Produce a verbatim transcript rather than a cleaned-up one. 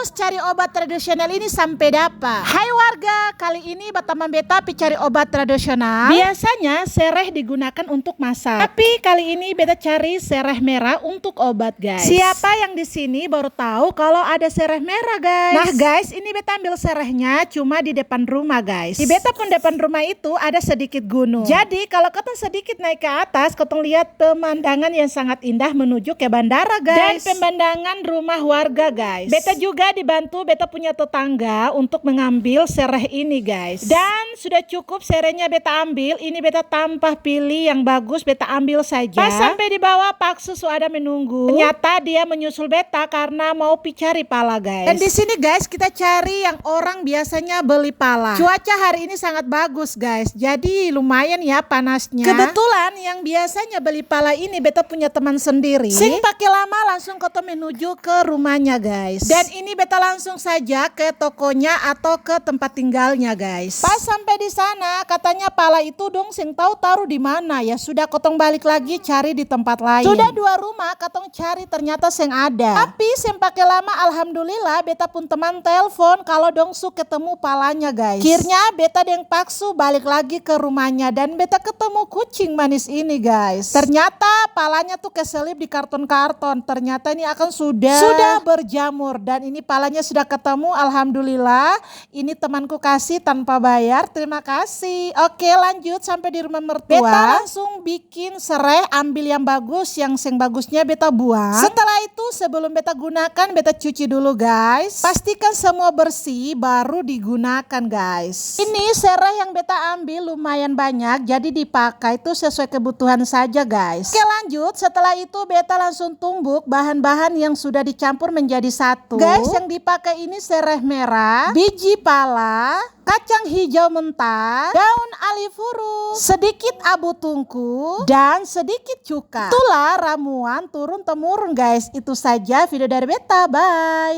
Cari obat tradisional ini sampe dapa. Hai warga, kali ini batamang beta pi cari obat tradisional. Biasanya sereh digunakan untuk masak, tapi kali ini beta cari sereh merah untuk obat, guys. Siapa yang di sini baru tahu kalau ada sereh merah, guys? Nah, guys, ini beta ambil serehnya cuma di depan rumah, guys. Di beta pung depan rumah itu ada sedikit gunung. Jadi, kalau katong sedikit naik ke atas, katong lihat pemandangan yang sangat indah menuju ke bandara, guys. Dan pemandangan rumah warga, guys. Beta juga dibantu beta punya tetangga untuk mengambil sereh ini, guys. Dan sudah cukup serehnya beta ambil, ini beta tampah pilih yang bagus, beta ambil saja. Pas sampe di bawah, Pak Su su ada menunggu. Ternyata dia menyusul beta karena mau pi cari pala, guys. Dan di sini, guys, kita cari yang orang biasanya beli pala. Cuaca hari ini sangat bagus, guys. Jadi lumayan ya panasnya. Kebetulan yang biasanya beli pala ini beta punya teman sendiri. Seng pake lama, langsung kotong menuju ke rumahnya, guys. Dan ini beta langsung saja ke tokonya atau ke tempat tinggalnya, guys. Pas sampe di sana, katanya pala itu dong seng tau taru di mana. Ya sudah, kotong balik lagi cari di tempat lain. Sudah dua rumah katong cari, ternyata seng ada. Tapi seng pake lama, alhamdulillah, beta pung teman telpon kalo dong su ketemu palanya, guys. Akhirnya beta deng Pak Su balik lagi ke rumahnya dan beta ketemu kucing manis ini, guys. Ternyata palanya tuh keselip di karton-karton. Ternyata ini akang sudah, sudah berjamur dan ini palanya sudah ketemu, alhamdulillah. Ini temanku kasih tanpa bayar, terima kasih. Oke, lanjut sampe di rumah mertua. Beta langsung bikin sereh, ambil yang bagus, yang seng bagusnya beta buang. Setelah itu, sebelum beta gunakan, beta cuci dulu, guys. Pastikan semua bersih, baru digunakan, guys. Ini sereh yang beta ambil lumayan banyak, jadi dipakai tuh sesuai kebutuhan saja, guys. Oke, lanjut. Setelah itu, beta langsung tumbuk bahan-bahan yang sudah dicampur menjadi satu. Guys, yang dipakai ini sereh merah, biji pala, kacang hijau mentah, daun alifurus, sedikit abu tungku, dan sedikit cuka. Itulah ramuan turun-temurun, guys. Itu saja video dari beta. Bye.